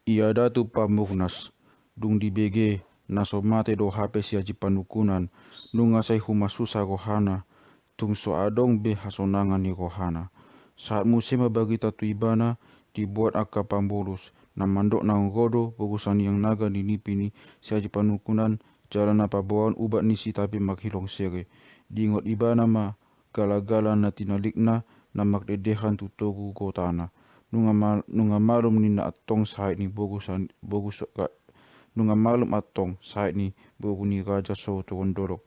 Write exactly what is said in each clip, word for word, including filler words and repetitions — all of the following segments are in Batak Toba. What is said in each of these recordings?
Ia Datu Pamungnas, dung dibege na so mate do hape si Aji Panungkunan, nunga sai humasusa rohana, tung so adong be hasonangan ni rohana. Sahat muse ma bagita tu ibana, dibuat angka pambolus, na mandok naung ro do boru Saniang Naga di nipi ni si Aji Panungkunan, jala na paboaon ubat ni Sitapi Marhilong Sere. Diingot ibana ma galagala na tinalikna na mardendehan tu togu gotana. Nunga mal-, nunga malum ninna antong sahit ni boru san-, boru so-, ra-, nunga malum antong sahit ni boru ni Raja Sohut Togondolok.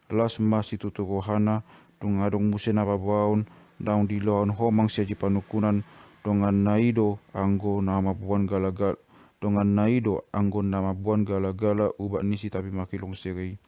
Las ma situtu rohana, dung adong muse na paboaon, naung diloaon homang si Aji Panungkunan, donganna i do anggo na mamboan galagal-, donganna i do anggo na mamboan galagala ubat ni Sitapi Marhilong Sere i.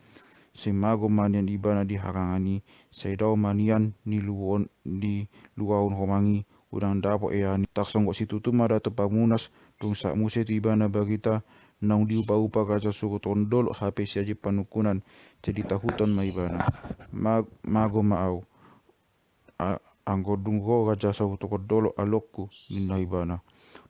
Sai mago ma nian ibana di harangan i, sai dao ma nian niluaon, niluaon homang i, unang dapot eahan i. Tarsonggot situtu ma Datu Pamungnas, dung sahat muse tu ibana bagita, naung diupa-upa Raja Sohut Togondolok hape si Aji Panungkunan, jadi tahuton ma ibana. Ma-, mago ma au. A-, anggo dung ro Raja Sohut Togondolok alongku, ninna ibana.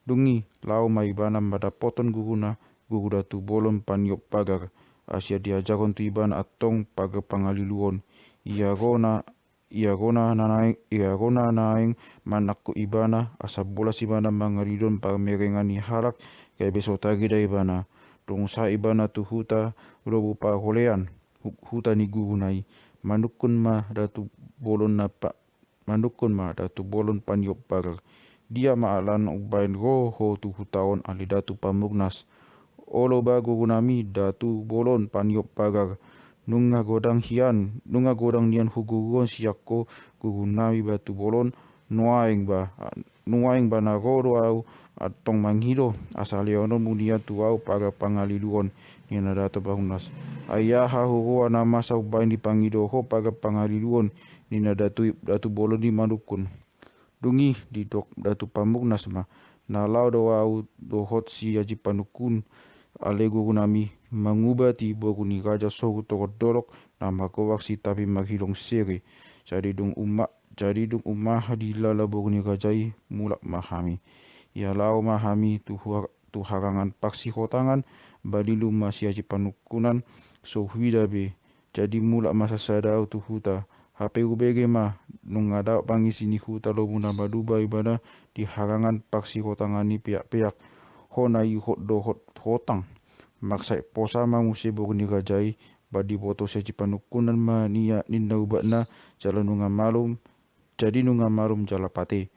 Dung i, laho ma ibana mandapothon guruna, guru Datu Bolon Paniop Pagar. Asi diajarhon tu ibana antong pagar pangaliluon. Ia ro na, ia ro na naeng, ia ro na naeng manangkup ibana, asa bolas ibana mangalilon parmerengan ni halak, gabe so tarida ibana. Dung sahat ibana tu huta, lobu parholean, hu-, huta ni guruna i. Manungkun ma Datu Bolon na pa-, manungkun ma Datu Bolon Paniop Pagar. Dia ma alana umbahen ro ho tu huta on ale Datu Pamungnas. Olo ba gurunami Datu Bolon Paniop Pagar. Nunga godang hian, nunga godang nian huguruhon sian ho gurunami Datu Bolon, nuaeng ba, nuaeng ba na ro do au antong mangido, asa lehononmu nian tu au pagar pangaliluon, ninna Datu Pamungnas. Ai aha huroha na masa umbahen dipangido ho pagar pangaliluon, ninna Datu, Datu Bolon i manungkun. Dung i didok Datu Pamungnas ma, na laho do au dohot si Aji Panungkunan, ale gurunami, mangubati boru ni Raja Sohut Togondolok, na margoar Sitapi Marhilong Sere. Jadi dung umma-, jadi dung ummaha dilala boru ni raja i, mulak ma hami. Ia laho ma hami tu hua-, tu harangan parsihotangan, balilu ma si Aji Panungkunan, so huida be. Jadi mulak ma sasada au tu huta. Hape hubege ma, nunga dapot pangisi ni huta lobu na maduba ibana di harangan parsihotangan ni peak-peak. Hona i hot dohot hotang. Marsahit posa ma muse boru ni raja i, ba diboto si Aji Panungkunan ma nian ninna ubatna, jala nunga malum, jadi nunga malum jala pate.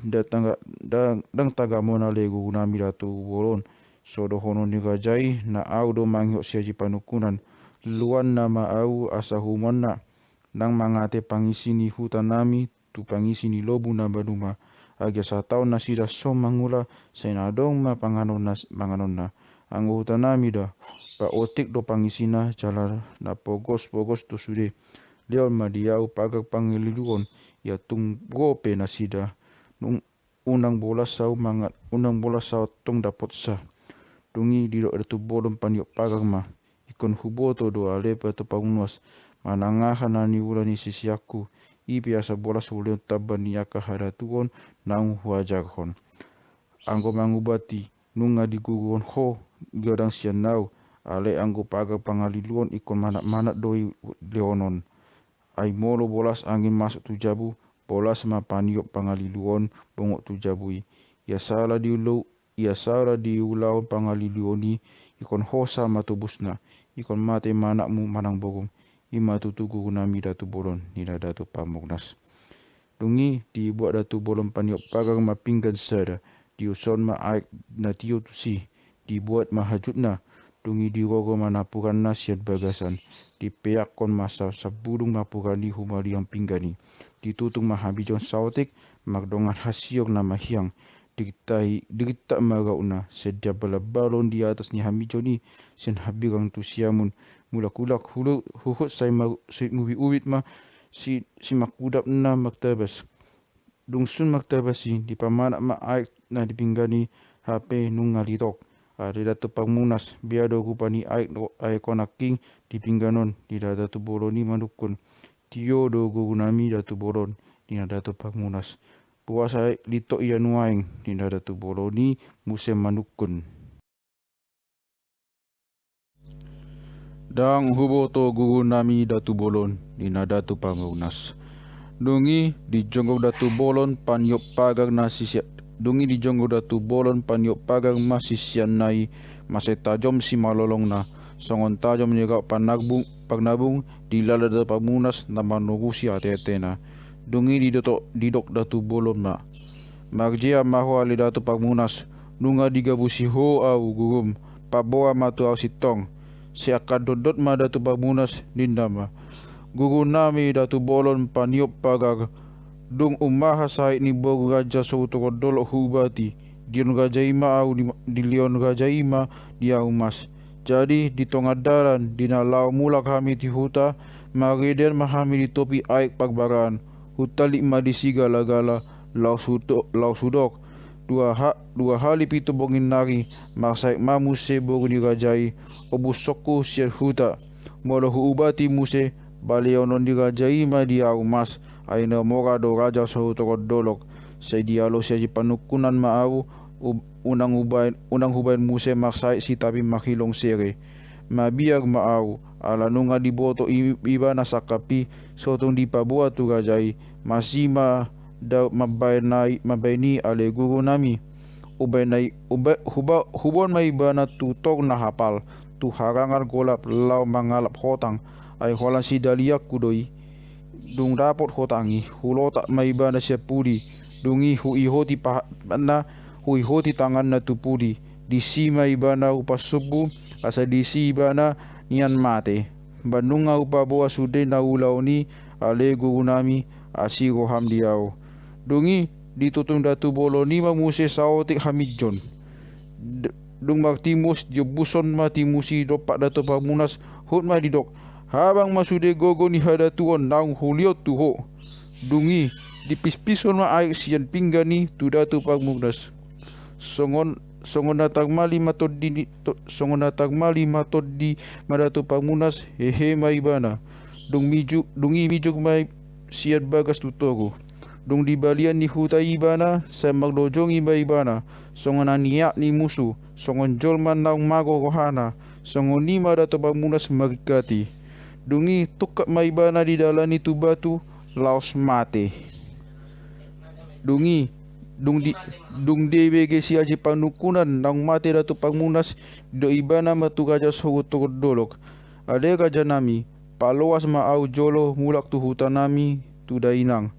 Ndang taga-, ndang, ndang tagamon ale gurunami Datu Bolon. So dohonon ni raja i, na au do mangihot si Aji Panungkunan. Luanna ma au asa humuanna. Ndang mangate pangisi ni hutanami, tu pangisi ni lobu na maduba. Age sataon nasida so mangula, sai na adong ma panganonna, panganonna. Anggo hutanami da, paotik do pangisina, jala na pogos-pogos do sude. Lehon ma di au pagar pangaliluon, ia tung ro pe nasida. Nung unang bolas au manga-, unang bolas au antong dapotsa. Dung i didok Datu Bolon Paniop Pagar ma. Ingkon huboto do ale Datu Pamungnas, manang aha na niula ni siseanku, i pe asa bolas hulehon tamba ni angka hadatuon naung huajarhon. Anggo mangubati, nunga diguruhon ho, godang sian au, alai anggo pagar pangaliluon ingkon manat-manat do i lehonon. Ai molo bolas angin masuk tu jabu, bolas ma paniop pangaliluon bongot tu jabu i. Ia sala diulu-, ia sala diulahon pangaliluon i, ingkon hosa ma tobusna, ingkon mate ma anakmu manang borum, i ma tutu gurunami Datu Bolon, ninna Datu Pamungnas. Dung i dibuat Datu Bolon Paniop Pagar ma pinggan sada, diusohon ma aek na tio tusi, dibuat ma hajutna, dung i diroro ma napuranna sian bagasan, dipeakkon ma sa-, sambudung napuran i humaliang pinggan i, ditutung ma hamijaon saotik, mardongan hasior na mahiang, dirintahi, dirinta ma rautna, sian diambalambalon di atas ni hamijaon i, sian hambirang tu siamun, mulak-ulak hulu-, huhut sai ma-, sai mubi-ubit ma, si-, simangkudap na martabas. Dung sun martabas i, dipamanat ma aek na di pinggan i hape nunga litok. Ale Datu Pamungnas, bea do rupa ni aek, aek on nangkin di pinggan on, ninna Datu Bolon i manungkun. Tio do gurunami Datu Bolon, ninna Datu Pamungnas. Boasa aek lintok ia nuaeng, ninna datu bolon i muse manungkun. Ndang huboto gurunami datu bolon, ninna datu pangurnas. Dung i dijonggok datu bolon paniop pagar na sisia-, dung i dijonggok datu bolon paniop pagar ma siseanna i, mansai tajom simalolongna, songon tajom ni gaok panarbung, parnabung, dilala datu pangurnas na manurusi ateatena. Dung i didoto-, didok datu bolon ma. Marjea ma ho ale datu pangurnas, nunga digabusi ho au gurum, paboa ma tu au sintong. Sai angka dotdot ma datu pangurnas, ninna ma. Gurunami datu bolon paniop pagar, dung ummaha sahit ni boru raja Sorutoron Dolok huubati, dilehon raja i ma au di, dilehon raja i ma di au mas. Jadi di tonga dalan di na laho mulak hami tu huta, marredean ma hami di topi aek parbaraan. Hutallik ma disi galagala, laos hudo-, laos hudok. Dua ha-, dua hali pitu borngin nari, marsahit ma muse boru ni raja i, obushonku sian huta. Molo huubati muse, balehonon ni raja i ma di au mas, ai na mora do raja Sorutoron Dolok. Sai dialo siaji panungkunan ma au, ub-, unang hubaen, unang hubaen muse marsahit sitapi marhilong sere. Mabiar ma au, ala nunga diboto i-, ibana sangkap i, so tung dipaboa tu raja i, masi ma dao mambaen na i, mambaen i ale gurunami. Hubaen na i, huba-, huba-, huboan ma ibana tu tor na hapal, tu harangan golap laho mangalap hotang, ai holan sidalianku do i. Dung dapot hotang i, hulotak ma ibana sian pudi, dung i huihoti paha-, na, huihoti tanganna tu pudi, disi ma ibana huparsumbu, asa disi ibana nian mate. Ba nunga hupaboa sude na ulaon i, ale gurunami, asi roham di au. Dung i, ditutung datu bolon i ma muse saotik haminjon. D-, dung martimus, diombushon ma timus i dompak datu pangurnas, hot ma didok, habang ma sude gogo ni hadatuon naung hulehon tu ho. Dung i, dipispishon ma aek sian pinggan i tu datu pangurnas. Songon, songon na tarmali ma tondi ni, to-, songon na tarmali ma tondi ma datu pangurnas, hehe ma ibana. Dung miju-, dung i mijur ma i sian bagas tu toru. Dung di balian ni huta ibana, sai marlojongi ma ibana, songon na nieak ni musu, songon jolma naung mago rohana, songon i ma datu pangurnas maringkati. Dung i tungkap ma ibana didalani tu batu, laos mate. Dung i, dung di, dung dibege siaji panungkunan naung mate datu pangurnas, didok ibana ma tu raja Sorutoron Dolok. Ale rajanami, paloas ma au jolo mulak tu hutanami tu dainang.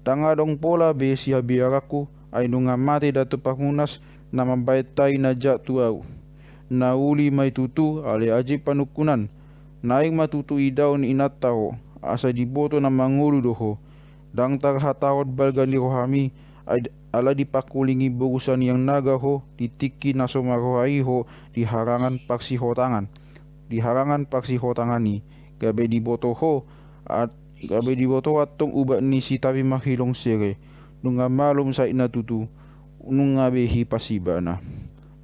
Ndang adong pola be sihabiaranku, ai nunga mate datu pangurnas na mambaen tai na jat tu au. Na uli ma i tutu ale aji panungkunan. Naeng ma tutu idaon inanta ho, asa diboto na mangolu do ho. Ndang tarhatahon balga ni rohami, ai-, ala dipangkulingi boru Saniang Naga ho, di tingki na so marroha i ho, di harangan parsihotangan. Di harangan parsihotangan i, gabe diboto ho, a-, gabe diboto ho antong ubat ni sitapi marhilong sere, nunga malum sahitna tutu, nunga be hipas ibana.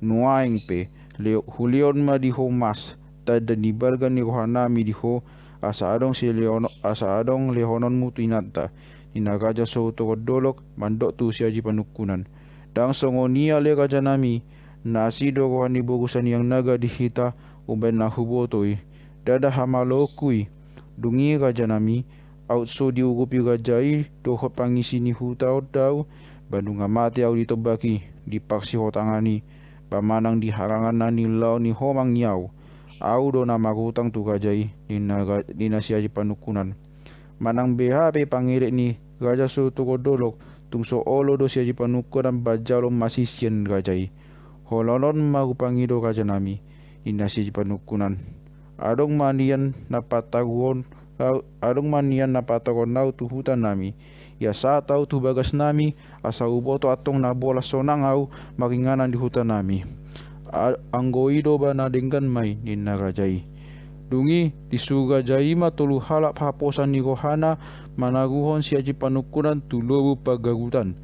Nuaeng pe, leo-, hulehon ma di ho mas, tanda ni balga ni rohanami di ho, asa adong silehono-, asa adong lehononmu tu inanta, ninna raja Sorutoron Dolok mandok tu siaji panungkunan. Ndang songon i ale rajanami, na asi do roha ni boru Saniang Naga di hita, umbaen na huboto i. Ndada hamaloonku i. Dung i rajanami, aut so diurupi raja i dohot pangisi ni huta on do au, ba nunga mate au ditombak i, di parsihotangan i, ba manang di harangan na niulahon ni homang ni au. Au do na marhutang tu raja i, ninna ra-, ninna siaji panungkunan. Manang beha pe pangelek ni raja Sorutoron Dolok, tung so olo do siaji panungkunan manjalo masi sian raja i. Holan on ma hupangido rajanami, ninna siaji panungkunan. Adong ma nian na pataruhon, adong ma nian na pataruhon au tu hutanami. Ia sahat au tu bagasnami, asa huboto antong na bolas sonang au maringanan di hutanami. A-, anggo i do ba na denggan ma i, ninna raja i. Dung i, disuru raja i ma tolu halak haposan ni rohana manaruhon siaji panungkunan tu lobu pargarutan.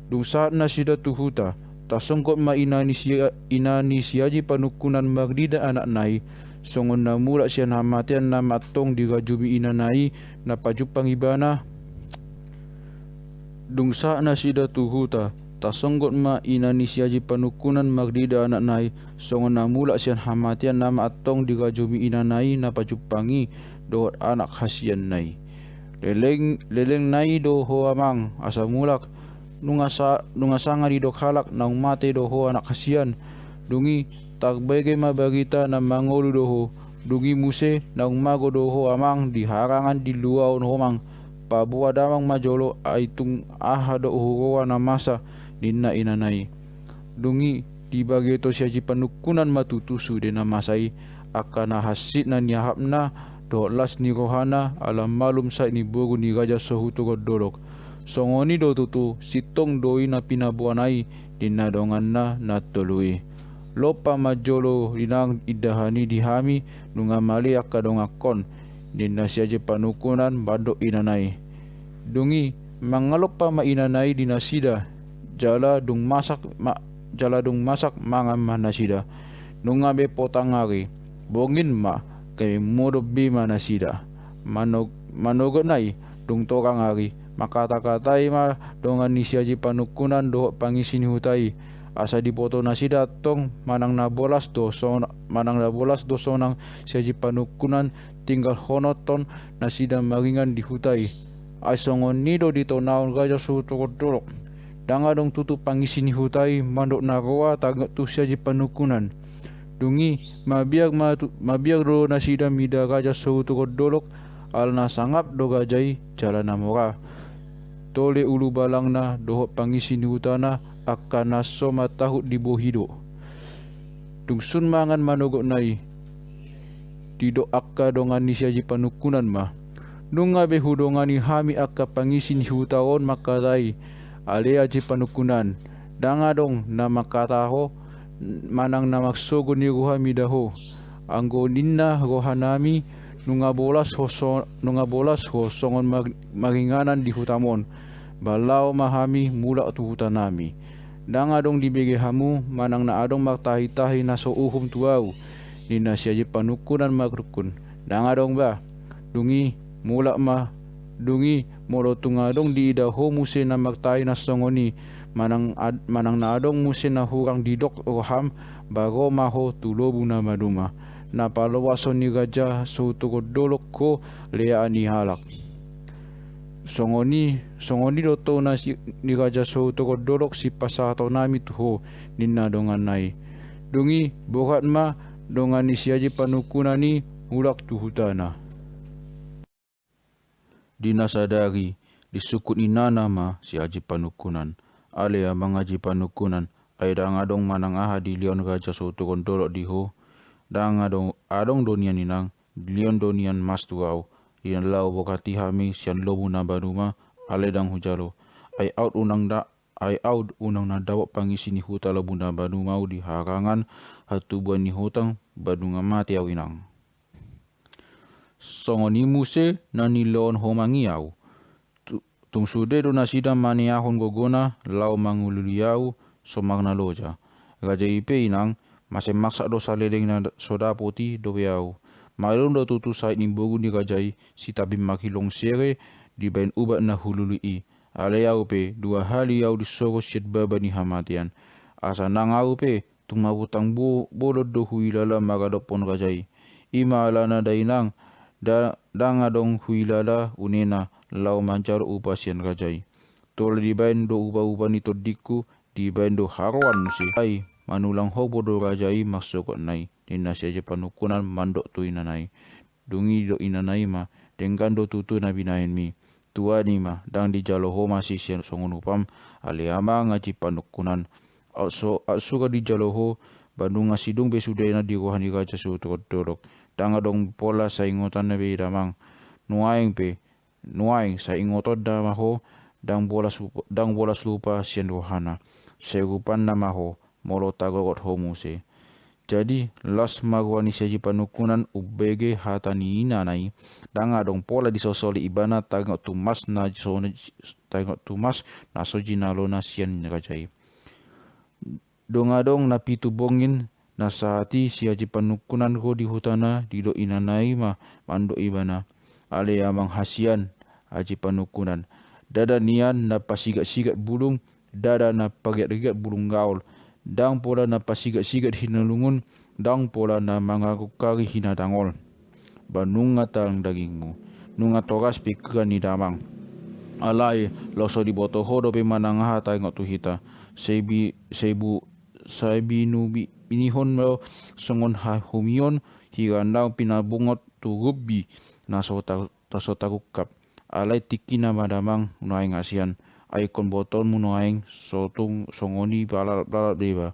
Dung sahat nasida tu huta, tasonggot ma ina ni si-, ina ni siaji panungkunan marnida anakna i, songon na mulak sian hamatean nama antong dirajumi inana i na pajumpang ibana. Dung sahat nasida tu huta, tasonggot ma ina ni si Aji Panungkunan marnida anakna i, songon na mulak sian hamatean nama antong dirajumi inana i na pajumpang i dohot anak hasianna i. Leleng, lelengna i do ho amang, asa mulak. Nunga sa-, nunga sanga didok halak naung mate do ho anak hasian. Dung i, tarbege ma barita na mangolu do ho. Dung i muse naung mago do ho amang, di harangan diluaon ho amang. Paboa damang ma jolo, ai tung aha do huroa na masa, ninna inana i. Dung i, dibageto si Aji Panungkunan ma tutu sude na masa i, angka na hansit na niahapna dohot las ni rohana ala malum sait ni boru ni Raja Sohutogondolok. Songon i do tutu, sintong do i na pinaboana i, ninna donganna na tolu i. Lompa ma jolo inang indahan i di hami, nunga male angka dongankon, ninna si Aji Panungkunan mandok inana i. Dung i, mangalompa ma inana i di nasida, jala dung masak ma-, jala dung masak mangan ma nasida. Nunga be potang ari, bongin ma, gabe modom be ma nasida. Manog-, manogotna i, dung torang ari, mangkatakatai ma dongan ni si Aji Panungkunan dohot pangisi ni huta i. Asa diboto nasida antong manang na bolas do son-, manang na bolas do sonang si Aji Panungkunan tinggalhonon nasida maringan di huta i. Ai songon i do ditonaon Raja Sohutogondolok. Ndang adong tutu pangisi ni huta i mandok na roa tarngok tu si Aji Panungkunan. Dung i, mabiar ma tu-, mabiar do nasida mida Raja Sohutogondolok, ala na sangap do raja i jala na mora. Tole ulubalangna dohot pangisi ni hutana angka na so matahut dibohi do. Dung sun mangan manogotna i, didok angka dongan ni si Aji Panungkunan ma. Nunga be hudongani hami angka pangisi ni huta on mangkatai, ale Aji Panungkunan, ndang adong na mangkatahon manang na marsogo ni roha mida ho. Anggo ninna rohanami, nunga bolas ho so-, nunga bolas ho songon mar-, maringanan di hutam on. Ba laho ma hami mulak tu hutanami. Ndang adong dibege hamu, manang na adong martahitahi na so uhum tu ahu, ninna si Aji Panungkunan marrungkun. Ndang adong ba. Dung i, mulak ma. Dung i, molo tung adong diida ho muse na martahi na songon i, manang ad-, manang na adong muse na hurang didok roham, ba ro ma ho tu lobu na maduma. Na paloason ni Raja Sohutogondolok ho leaan ni halak. Songon i, songon i do tona si-, ni Raja Sohutogondolok sipasahatonami tu ho, ninna donganna i. Dung i, borhat ma dongan ni si Aji Panungkunan i mulak tu hutana. Di na sadari, disungkun inana ma si Aji Panungkunan. Ale amang Aji Panungkunan, ai ndang adong manang aha dilehon Raja Sohutogondolok di ho. Ndang adong, adong do nian inang, dilehon do nian mas tu ahu, di na laho borhati hami sian lobu na maduma, ale ndang hujalo. Ai aut unang da-, ai aut unang na dapot pangisi ni huta lobu na maduma ahu di harangan hatubuan ni hutang, ba nunga mate ahu inang. Songon i muse na nilehon ho mangi ahu. Tu-, tung sude do nasida maneahon gogona laho mangulului ahu, so marnaloja. Raja i pe inang, mase maksak do saleleng na so dapot i dope ahu. Malum do tutu sait ni boru ni raja i, sitabin marhilong sere, dibaen ubat na hulului i. Alai ahu pe, dua hali ahu disogo sian baba ni hamatean. Asa nang ahu pe, tung mabutang bo-, bolon do huilala maradophon raja i. I ma alana da inang, da-, ndang adong huilala unena laho manjalo upa sian raja i. Tole dibaen do upa-upa ni tondingku, dibaen do haroan muse. Ai, manulang hobo do raja i marsogotna i, ninna si Aji Panungkunan mandok tu inana i. Dung i didok inana i ma, denggan do tutu na binahenmi. Tuani ma, ndang dijalo ho masisian songon upam, ale amang Aji Panungkunan. Aut so-, aut suka dijalo ho, ba nunga sidung be sudena di roha ni Raja Sohutogondolok. Ndang adong pola saingotanna be damang. Nuaeng pe, nuaeng saingotanna ma ho, ndang bolas lupa, ndang bolas lupa sian rohana. Sairupanna ma ho, molo tagogot ho muse. Jadi, las ma roha ni si Aji Panungkunan umbege hata ni inana i, ndang adong pola disosoli ibana taringot tu mas na so-, taringot tu mas na so jinalona sian raja i. Dung adong na pitu bongin, na sahat i si Aji Panungkunan ro di hutana, didok inana i ma mandok ibana. Ale amang hasian, Aji Panungkunan. Ndada nian na pasigatsigat bulung, ndada na parigatrigat bulung gaol, ndang pola na pasigatsigat hinalungun, ndang pola na mangagongkari hinadangol. Ba nunga tang dagingmu, nunga toras pingkiran ni damang. Alai laos so diboto ho dope manang aha taringot tu hita. Sai bi-, sai bu-, sai binubi-, binihon do songon hahumion hira naung pinabungot tu rubbi na so ta-, ta so tarungkap. Alai tingkina ma damang nuaeng asian, ai ingkon botoonmu nuaeng so tung songon i palalap-lalap deba.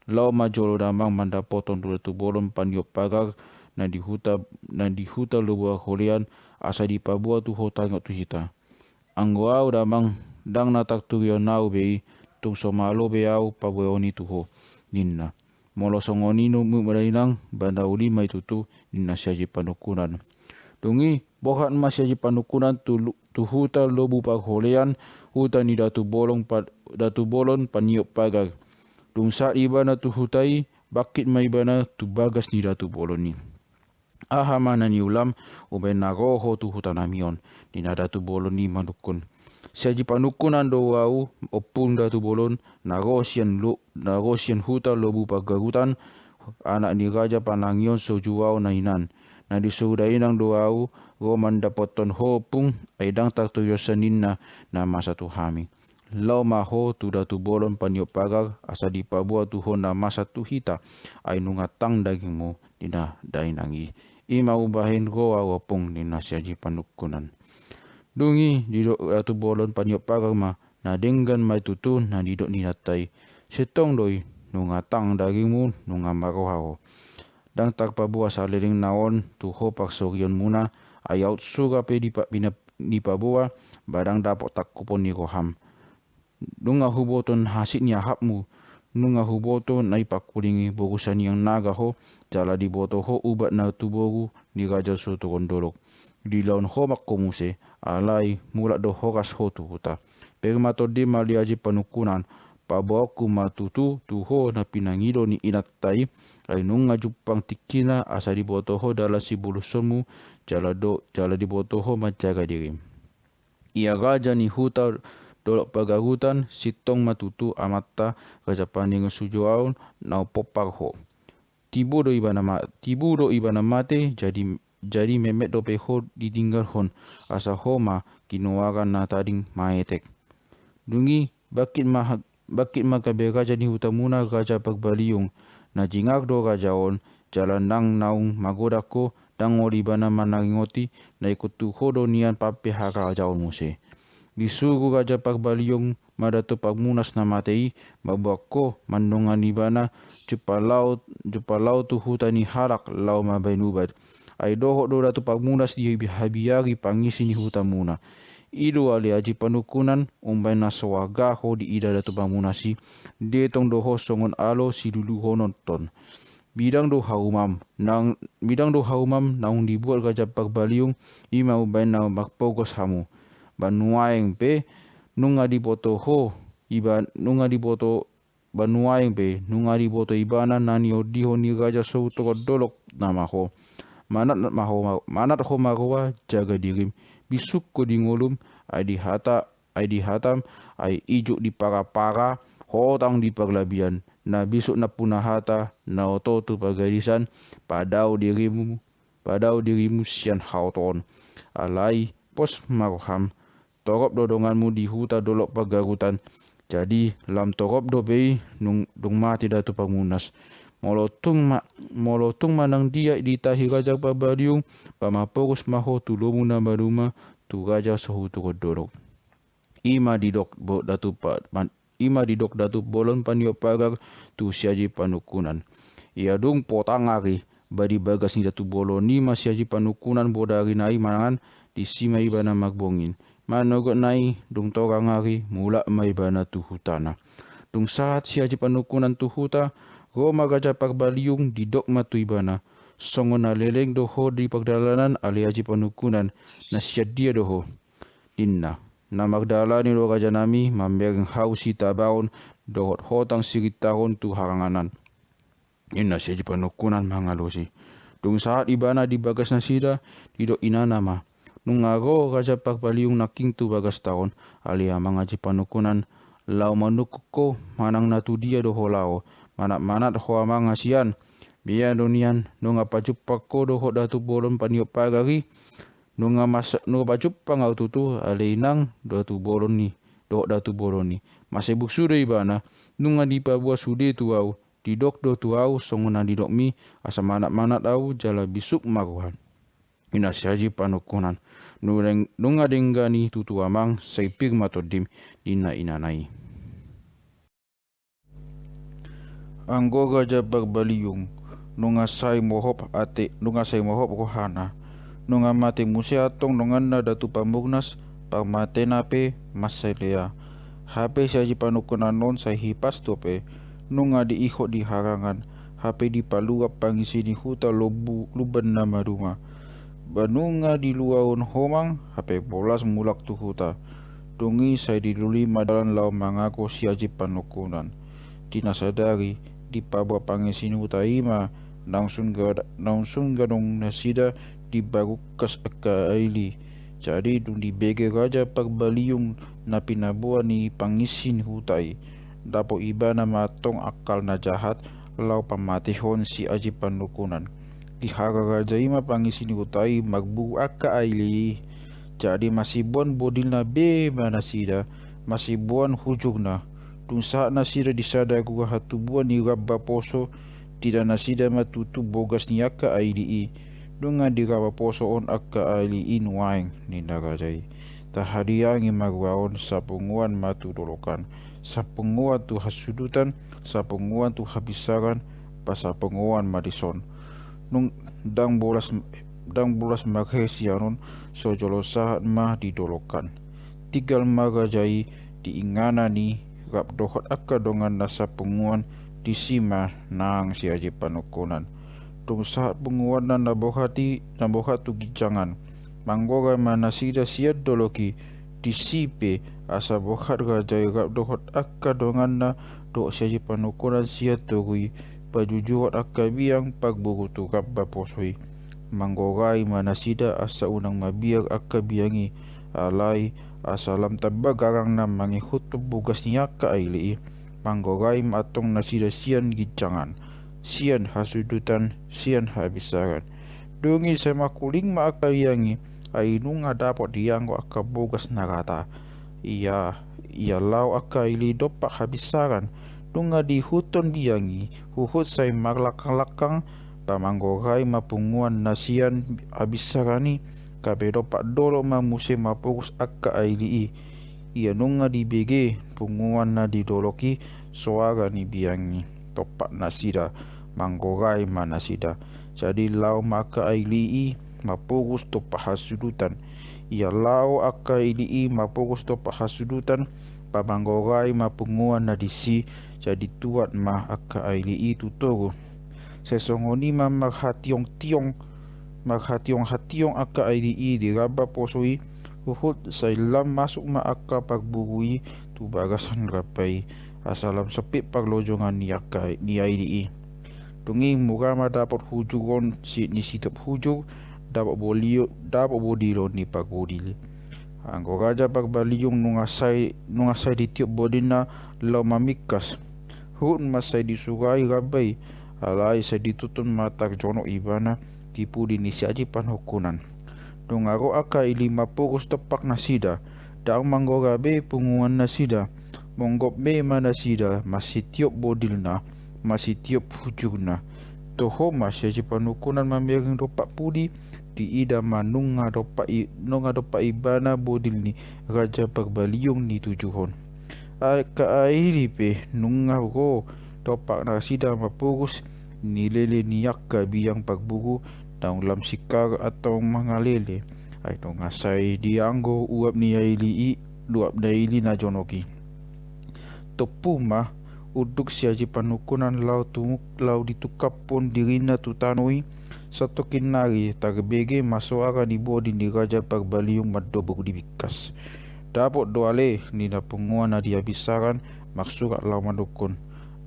Laho ma jolo damang mandapothon tu datu bolon paniop pagar na di huta, na di huta Lobu Parholean, asa dipaboa tu ho taringot tu hita. Anggo ahu damang, ndang na tarturion ahu be i, tung so malo be ahu paboaon i tu ho, ninna. Molo songon i nuaeng ma dainang, ba na uli ma i tutu, ninna si Aji Panungkunan. Dung i, borhat ma si Aji Panungkunan tu lu-, tu huta Lobu Parholean, huta ni datu bolon pa-, datu bolon paniop pagar. Dung sahat ibana tu huta i, bangkit ma ibana tu bagas ni datu bolon i. Aha ma na niulam, umbaen na ro ho tu huta nami on, ninna datu bolon i manungkun. Si Aji Panungkunan do ahu, ompung datu bolon, na ro sian lu-, na ro sian huta Lobu Pargarutan, anak ni Raja Panangion so juao na inan. Na disuruh dainang do ahu, ro mandapothon ho ompung, ai ndang tarturion saninna na masa tu hami. Laho ma ho tu datu bolon paniop pagar, asa dipaboa tu ho na masa tu hita, ai nunga tang dagingmu, ninna dainang i. I ma umbahen ro ahu ompung, ninna si Aji Panungkunan. Dung i didok datu bolon paniop pagar ma, na denggan ma i tutu na nidok ni inanta i. Sintong do i, nunga tang dagingmu, nunga marroha ho. Ndang tarpaboa saleleng na on tu ho parsorionmuna, ai aut sura pe dipa-, pina-, dipaboa, ba ndang dapot tangkupon ni roham. Nunga huboto na hansit ni ahapmu, nunga huboto na dipangkulingi boru Saniang Naga ho, jala diboto ho ubat na tuboru ni Raja Sohutogondolok. Diulahon ho ma ho muse, alai mulak do horas ho tu huta. Pir ma tondi ma ale Aji Panungkunan, paboaonku ma tutu tu ho na pinangido ni inanta i, ai nunga jumpang tingkina asa diboto ho dalan sibolusonmu, jala do, jala diboto ho manjaga dirim. Ia raja ni huta Dolok Pargarutan, sintong ma tutu amanta Raja Panangion Sujoaon na umpompar ho. Tibu do ibana ma-, tibu do ibana mate, jadi, jadi memmet dope ho ditinggalhon, asa ho ma kinoaran na tading maetek. Dung i, bangkit ma ha-, bangkit ma gabe raja ni hutamuna, Raja Parbaliung. Na jingar do raja on, jala ndang naung magodang ho, ndang olo ibana manaringoti, na ingkon tu ho do nian pampe harajaon muse. Disuruh Raja Parbaliung ma Datu Parmunas na mate i, mamboan ho mandongani ibana, jumpang laho, jumpang laho tu huta ni halak laho mambaen ubat. Ai dohot do Datu Parmunas di habi-, habiari pangisi ni hutamuna. I do ale Aji Panungkunan, umbaen na so arga ho diida Datu Parmunas i, dietong do ho songon alo siluluhononton. Bidang do harumam, naung, bidang do harumam naung dibuat Raja Parbaliung, i ma umbaen na marpogos hamu. Ba nuaeng pe, nunga diboto ho, iba-, nunga diboto, ba nuaeng pe, nunga diboto ibana na niondihon ni Raja Sohutogondolok nama ho. Manat ma ho ma-, manat ho ma roha, jaga dirim, bisuk ho di ngolum, ai di hata, ai di hatam, ai ijuk di parapara, hotang di parlabian, na bisuk nampuna hata, na oto tu pargadisan, padao dirimu, padao dirimu sian haotoon. Alai, pos ma roham, torop do donganmu di huta Dolok Pargarutan, jadi lam torop dope i nung, dung mate Datu Parmunas. Molo tung ma-, molo tung manang dia ditahi Raja Parbaliung, ba mamporos ma ho tu lomo na maduma, tu Raja Sohutogondolok. I ma didok bo-, datu pa-, pan-, i ma didok datu bolon paniop pagar tu si Aji Panungkunan. Ia dung potang ari, ba di bagas ni datu bolon i ma si Aji Panungkunan bodari nai mangan, disi ma ibana marbongin. Manogot nai, dung torang ari, mulak ma ibana tu hutana. Dung sahat si Aji Panungkunan tu huta, ro ma Raja Parbaliung, didok ma tu ibana. Songon na leleng do ho di pardalanan ale Aji Panungkunan, na sian dia do ho? Ninna. Na mardalani do rajanami, mamereng hau sitabaon, dohot hotang sirintaron tu haranganan. Ninna si Aji Panungkunan mangalusi. Dung sahat ibana di bagas nasida, didok inana ma. Nunga ro Raja Parbaliung nangkin tu bagasta on. Ale amang Aji Panungkunan, laho manungkun ho manang na tu dia do ho laho. Manat-manat ho amang hasian. Bia do nian, nunga pajumpang ho dohot Datu Bolon paniop pagar i. Nunga mas-, nunga pajumpang ahu tutu, ale inang, Datu Bolon i, dohot Datu Bolon i. Masibuk sude ibana, nunga dipaboa sude tu ahu, didok do tu ahu songon na didokmi, asa manat-manat ahu jala bisuk ma roham. Ninna si Aji Panungkunan. Nunga deng-, nunga denggan i tutu amang, sai pir ma tondim, ninna inana i. Anggo Raja Parbaliung, nunga sai mohop ate, nunga sai mohop rohana. Nunga mate muse antong donganna Datu Pamurnas, parmatena pe mansai lea. Hape si Aji Panungkunan on sai hipas dope, nunga diihot di harangan, hape dipaluap pangisi ni huta lombu, Lumban na Maduma. Ba nunga diluaon ho amang, hape bolas mulak tu huta. Dung i sai dilului ma dalan laho mangago si Aji Panungkunan. Di na sadari, dipaboa pangisi ni huta i ma, naung sun ga-, naung sun gadong nasida dibarungkas angka aili. Jadi dung dibege Raja Parbaliung na pinaboa ni pangisi ni huta i, dapot ibana ma antong akal na jahat laho pamatehon si Aji Panungkunan. Dihara raja i ma pangisi ni huta i marburu angka aili i. Jadi masiboan bodilna be ma nasida, masiboan hujurna. Dung sahat nasida di sada rua hatubuan ni ramba poso, tida nasida ma tutu bogas ni angka aili i. Nunga diramba poso on angka aili i nuaeng, ninna raja i. Tahadiangi ma rua on, sapunguan ma tu dolokan, sapunguan tu hasudutan, sapunguan tu habinsaran, pasapunguan ma dison. Nunga ndang bolas, ndang bolas marhesian on, so jolo sahat ma di dolokan. Tinggal ma raja i di inganan i rap dohot angka donganna sapunguan, disi ma nang si Aji Panungkunan. Dung sahat punguanna na borhat i, na borhat tu ginjangan, manggora ma nasida sian dolok i. Disi pe asa borhat raja i rap dohot angka donganna dohot si Aji Panungkunan sian toru i, pajujuhon angka biang parburu tu ramba poso i. Manggorai ma nasida asa unang mabiar angka biang i, alai asa lam tamba garangna mangihuthon bogas ni angka aili i. Manggorai ma antong nasida sian ginjangan, sian hasudutan, sian habinsaran. Dung i sai mangkuling ma angka biang i, ai nunga dapot dianggo angka bogas na rata. Ia, ia laho angka aili i dompak habinsaran. Nunga diihuthon biang i, huhut sai marlangkang-langkang, pamanggorai ma punguan na sian habinsaran i, gabe dompak dolok ma muse mapogos angka aili i. Ia nunga dibege punguan na di dolok i soara ni biang i, dompak nasida, manggorai ma nasida. Jadi laho ma angka aili i mapogos dompak hasudutan. Ia laho angka aili i mapogos dompak hasudutan, pamanggorai ma punguan na disi, jadi tuat ma angka aili i tu toru. Sai songon i ma marhationg-tiong, marhationg-hationg angka aili i di ramba poso i, huhut sai lam masuk ma angka parburu i tu bagasan ramba i, asa lam sempit parlojongan ni angka, ni aili i. Dung i mura ma dapot hujur on si, ni sitiop hujur, dapot bolio-, dapot bodilon ni pargodil. Anggo Raja Parbaliung nunga sai, nunga sai ditiop bodilna laho mamingkas, huhut ma sai disurai ramba i, alai sai ditutup ma tarjonok ibana di pudi ni si Aji Panungkunan. Nunga ro angka aili i mapogos dompak nasida, ndang manggora be punguan nasida, monggop be ma nasida, masitiop bodilna, masitiop hujurna. Toho ma si Aji Panungkunan mamereng dompak pudi, diida ma nunga dompak i-, nunga dompak ibana bodil ni Raja Parbaliung nitujuhon. Angka aili pe nunga ro dompak nasida mapogos, nilele ni angka biang parburu, naung lam singkar antong mangalele. Ai nunga sai dianggo uap ni aili i, uap ni aili na jonok i. Tompu ma unduk si Aji Panungkunan laho tu-, laho ditungkaphon dirina tu tano i, satongkin nari tarbege ma soara ni bodil ni Raja Parbaliung mandobur di bingkas. Dapot do ale, ninna punguan na di habinsaran, marsurat laho manungkun.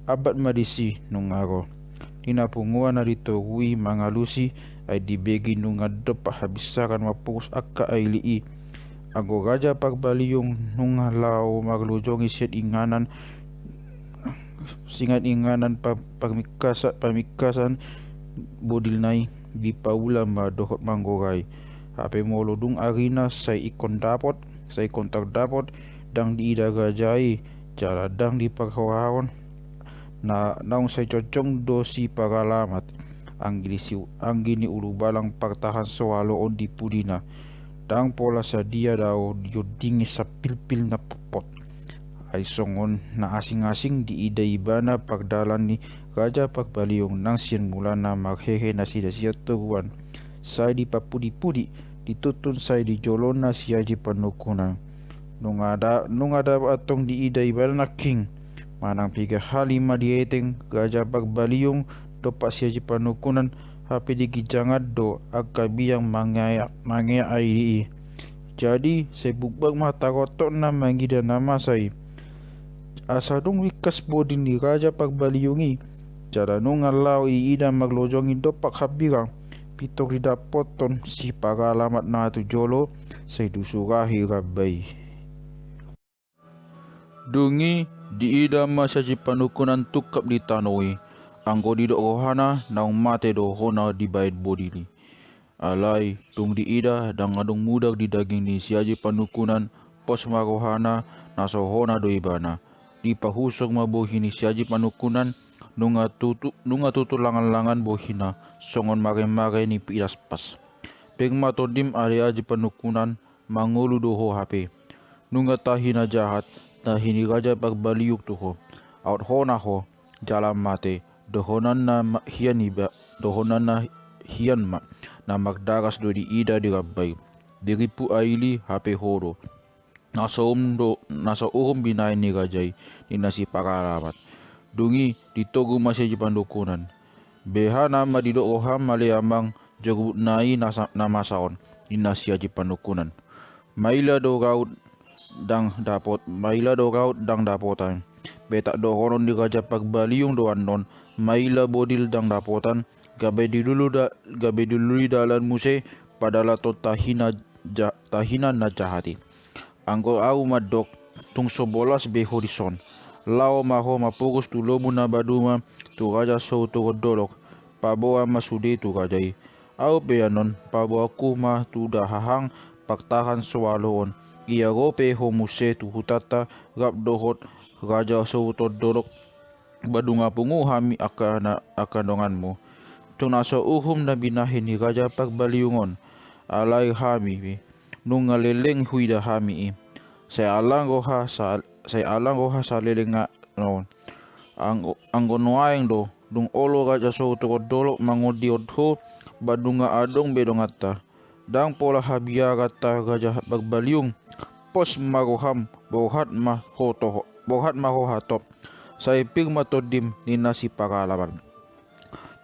Ambat ma disi, nunga ro. ni na punguan na di togu i mangalusi, ai dibege nunga dompak habinsaran mapogos angka aili i. Anggo Raja Parbaliung nunga laho marlojongi sian inganan, sian inganan pa-, pamingkasa-, pamingkasan bodilna i, dipaula ma dohot manggorai. Hape molo dung arina sai ingkon dapot, sai ingkon tardapot, ndang diida raja i, jala ndang diparrohahon, na naung sai jongjong do si Paralamat, anggi ni si-, anggi ni ulubalang partahan so aloon di pudina. Ndang pola sadia dao diondingi sapilpil na potpot. Ai songon na asing-asing diida ibana pardalan ni Raja Parbaliung nang sian mulana marhehe nasida sian toruan. Sai dipapudipudi, dituntun sai di jolona si Aji Panungkunan. Nunga da-, nunga dapot antong diida ibana nangkin. Manang piga hali ma dieteng Raja Parbaliung dompak si Aji Panungkunan, hape di ginjangan do angka biang mangea-, mangea aili i. Jadi, sai bugbag ma tarototna mangida na masa i. Asa dung ringkas bodil ni Raja Parbaliung i, jala nunga laho diida marlojongi dompak hambirang, pintor didapothon si Paralamat na tu jolo, sai disurahi ramba i. Dung i diida ma si Aji Panungkunan tungkap di tano i, anggo didok rohana naung mate do hona dibaen bodil i. Alai dung diida ndang adong mudar di daging ni si Aji Panungkunan, pos ma rohana na so hona do ibana. Dipahusok ma bohi ni si Aji Panungkunan, nunga tutu, nunga tutu langan-langan bohina, songon maremare ni pilas pas. Pir ma tondim ale Aji Panungkunan, mangolu do ho hape. Nunga tahi na jahat, tahi ni Raja Parbaliung tu ho. Aut hona ho, jala mate, dohonan na ma-, hian iba, dohonan na hian ma, na mardaras do diida di ramba i. Dirimpu aili hape ho do. Na so uhum do, na so uhum binahen ni raja i, ninna si Paralamat. Dung i ditogu ma si Aji Panungkunan. Beha nama didok roham ale amang, jorbutna i na sa-, na masa on, ninna si Aji Panungkunan. Maila do raut ndang dapot, maila do raut ndang dapotan. Betak dohonon ni Raja Parbaliung do annon, maila bodil ndang dapotan, gabe dilului da-, gabe dilului dalan muse, padalathon tahina ja-, tahina na jahat i. Anggo ahu mandok, tung so bolas be ho dison. Laho ma ho mapogos tu lomo na maduma, tu Raja Sohutoro Dolok, paboa ma sude tu raja i. Ahu pe annon, paboaonku ma tu dahahang partahan so aloon. Ia ro pe ho muse tu hutanta, rap dohot Raja Sohutoro Dolok, ba nunga pungu hami angka na-, angka donganmu. Tung na so uhum na binahen ni Raja Parbaliung on, alai hami pe nunga leleng huida hami i. Sai alang roha sa-, sai alang roha saleleng a-, on. Anggo, anggo nuaeng do, dung olo Raja Sohutoro Dolok mangondihon ho, ba nunga adong be donganta. Ndang pola habiaranta Raja Parbaliung, pos ma roham, borhat ma ho toho-, borhat ma ho hatop. Sai pir ma tondim, ninna si Paralamat.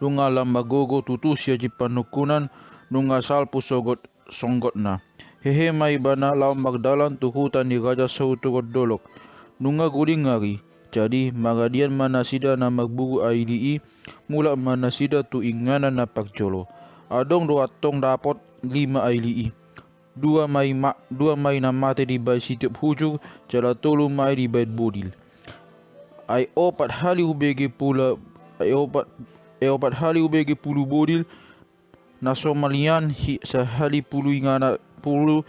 Nunga lam margogo tutu si Aji Panungkunan, nunga salpu sogot songgotna. Hehe ma ibana laho mardalan tu huta ni Raja Sohutoro Dolok. Nunga godang ari, jadi maradian ma nasida na marburu aili i, mulak ma nasida tu inganan na parjolo. Adong do antong dapot lima aili i. Dua ma i ma-, dua ma i na mate dibaen sitiop hujur, jala tolu ma i dibaen bodil. Ai opat hali hubege pula, ai opat, ai opat hali hubege pulu bodil, na so malian hi-, sahali pulu ingana-, pulu,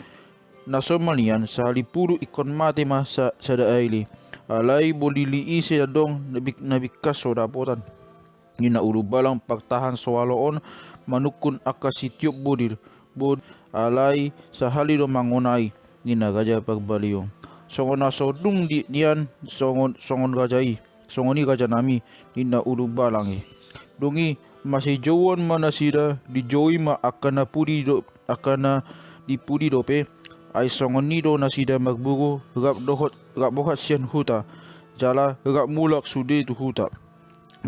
na so malian sahali pulu ingkon mate ma sa-, sada aili. Alai bodil ni ise adong na bik-, na bingkas so dapotan. Ninna ulubalang partahan so aloon manungkun angka sitiop bodil, bod-, alai sahali do mangonai, ninna Raja Parbaliung. Songon na so dung di-, nian songon, songon raja i. Songon i rajanami, ninna ulubalang i. Dung i, masijouon ma nasida, dijoui ma angka na pudi do-, angka na di pudi dope, ai songon i do nasida marburu, rap dohot, rap borhat sian huta, jala rap mulak sude tu huta.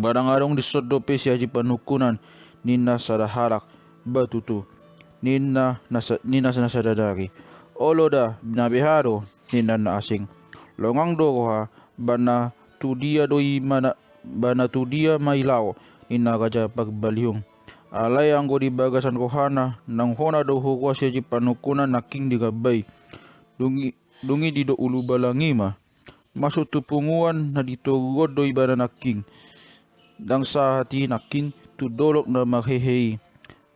Ba ndang adong dison dope si Aji Panungkunan, ninna sada halak, ba tutu, ninna na sa-, ninna na sada nari. Olo da, na beha do, ninna na asing. Longang do roha, ba na tu dia do i mana, ba na tu dia ma i laho, ninna Raja Parbaliung. Alai anggo di bagasan rohana, naung hona do huroha si Aji Panungkunan nangkin dirambai. Dung i, dung i didok Ulubalang i ma, masuk tu punguan na di toru on do ibana nangkin. Ndang sahat i nangkin tu dolok na marhehe i.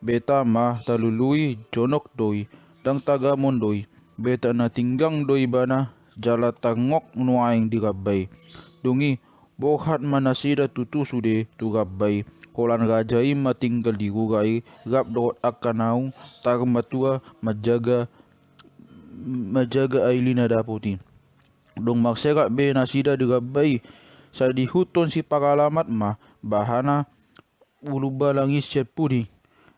Beta ma talului, jonok do i, ndang tagamon do i. Beta na tinggang do ibana, jala tangok nuaeng dirambai. Dung i, borhat ma nasida tutu sude tu rambai. Holan raja i ma tinggal di rura i, rap dohot angka naung tarmatua manjaga, manjaga aili na dapot i. Dung marserak be nasida di rambai, sai diihuthon si Paralamat ma bahana Ulubalang i sian pudi.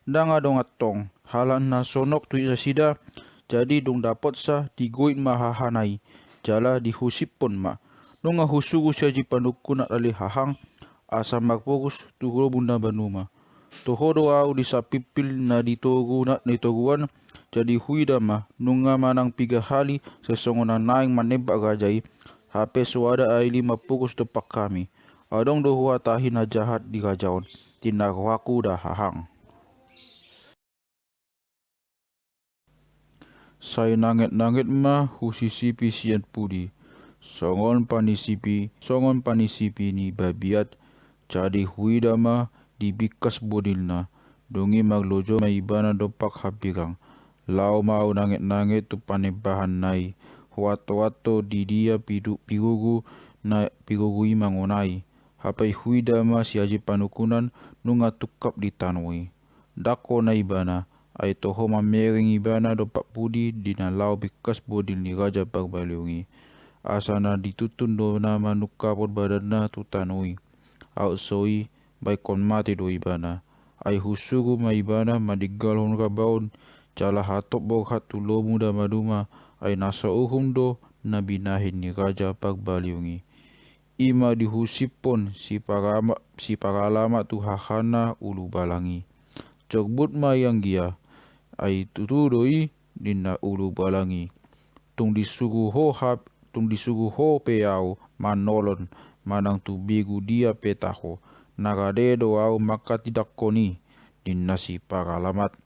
Ndang adong antong, halak na sonok tu nasida, jadi dung dapotsa digoit ma hahana i, jala dihusipon ma. Nunga husuru si Aji Panungkunan ale hahang, asa marpogos tu lomo na manuma. Toho do au di sapilpil na di toru na, di toru an, jadi huida ma, nunga manang piga hali, sai songon na naeng manembak raja i, hape so ada aili marpogos dompak hami. Adong do huhatahi na jahat di raja on, ninna rohangku da hahang. Sai nanget-nanget ma husisipi sian pudi, songon panisipi, songon panisipi ni babiat, jadi huida ma dibingkas bodilna, dung i marlojo ma ibana dompak hambirang. Laho ma au nanget-nanget tu panembahanna i, huanto-anto di dia pidu-, pirugu na pirugu i mangonai. Hape huida ma si Aji Panungkunan nunga tungkap di tano i. Ndang hona ibana, ai toho mamereng ibana dompak pudi di na laho bingkas bodil ni Raja Parbaliung i. Asa na dituntun do na manungkapon badanna tu tano i. Aut so i, baenon mate do ibana. Ai husuru ma ibana madinggalhon rambai on, jala hatop borhat tu lomo na manuma, ai na so uhum do na binahen ni Raja Parbaliung i. I ma dihusipon si Parama-, si Paralamat tu hahana Ulubalang i. Jorbut ma i anggia, ai tutu do i, ninna Ulubalang i. Tung disuru ho hap-, tung disuru ho pe au manolon, manang tu begu dia pe taho, na rade do au manghatindangkon i, ninna si Paralamat.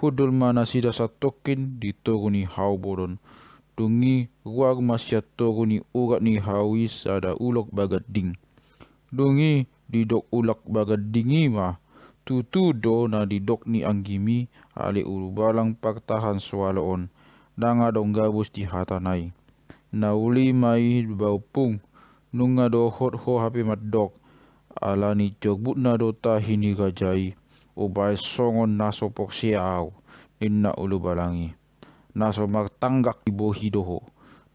Hundul ma nasida santongkin di toru ni Hau Bodon. Dung i ruar ma sian toru ni urat ni hau i sada ulok baganding. Dung i didok ulok baganding i ma, tutu do na didok ni anggim i, ale Ulubalang partahan soaloon, ndang adong gabus di hatana i. Na uli ma i ba ompung, nunga dohot ho hape mandok, ala ni jorbutna do tahi ni raja i, hubaen songon na so porsea au, ninna Ulubalang i. Na so martanggak di bohi do ho,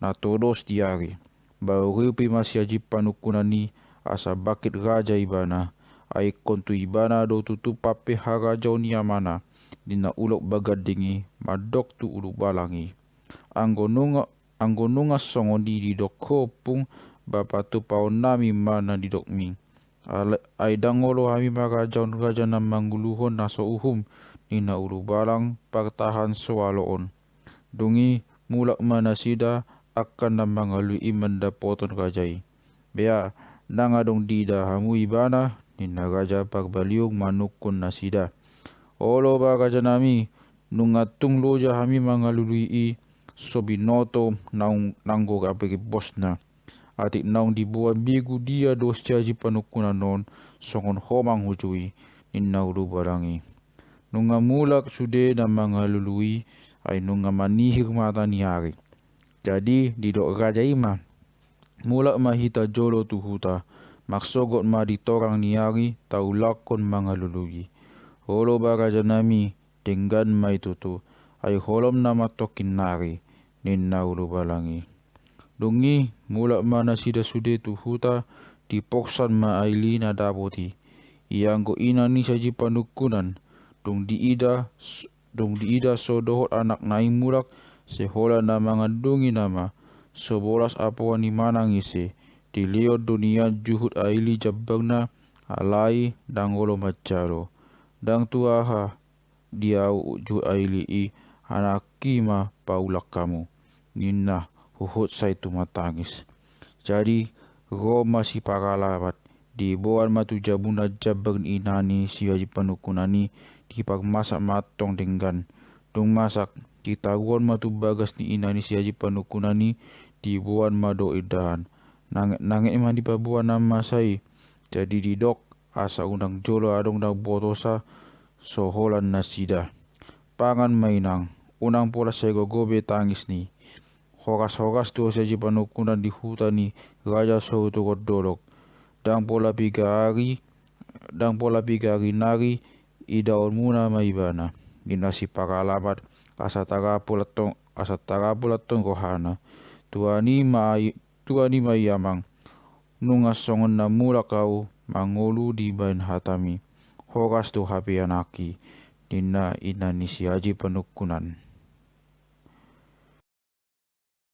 na todos di ari. Ba urupi ma si Aji Panungkunan i, asa bangkit raja ibana, ai ingkon tu ibana do tutu pampe harajaon ni amana, ninna ulok baganding i mandok tu Ulubalang i. Anggo nunga, anggo nunga songon i didok ho ompung, ba patupaonnami ma na didokmi. Ala-, ai ndang olo hami marajaon raja na manguluhon na so uhum, ninna Ulubalang partahan soaloon. Dung i mulak ma nasida angka na mangalului i mandapothon raja i. Bea, ndang adong diida hamu ibana, ninna Raja Parbaliung manungkun nasida. Olo ba rajanami, nunga tung loja hami mangalului i, so binoto naung nanggo gabe rimbosna. Atik naung diboan begu dia do si Aji Panungkunan on, songon ho mangujui, ninna Ulubalang i. Nunga mulak sude na mangalului, ai nunga manihir mata ni ari. Jadi didok raja i ma, mulak ma hita jolo tu huta, marsogot ma di torang ni ari taulakkon mangalului. Olo ba rajanami, denggan ma i tutu, ai holom na mantongkin nari, ninna Ulubalang i. Dung i mulak ma nasida sude tu huta, diporsan ma aili na dapot i. Ianggo ina ni si Aji Panungkunan, dung diida, dung diida so dohot anakna i mulak, sai holan na mangandungi nama, so bolas apoan i manang ise, dilehon do nian juhut aili jambangna, alai ndang olo manjalo. Ndang tu aha, di au juhut aili i, anakki ma paulak hamu, ninna huhut sai tumatangis. Jadi ro ma si Paralamat, Diboan ma tu jabuna jambak ni ina ni si Haji Panungkunan i, dipangmasak ma antong denggan. Dung masak, ditaruhon ma tu bagas ni ina ni si Haji Panungkunan i, diboan ma dohot indahan. Nanget-nanget ma dipaboa na masa i. Jadi didok, asa unang jolo adong na botosa so holan nasida. Pangan ma inang, unang pola sai gogo be tangis ni. Horas-horas do si Haji Panungkunan di huta ni raja so hutuhon dolok. Ndang pola piga ari, ndang pola piga ari nari idaonmuna ma ibana. Ninna si Paralaman, asa tarapul antong, asa tarapul antong rohana. Tuani ma i, tuani ma i amang. Nunga songon na mulak ahu mangolu dibahen hatami. Horas do hape anakki, ninna ina ni si Haji Panungkunan.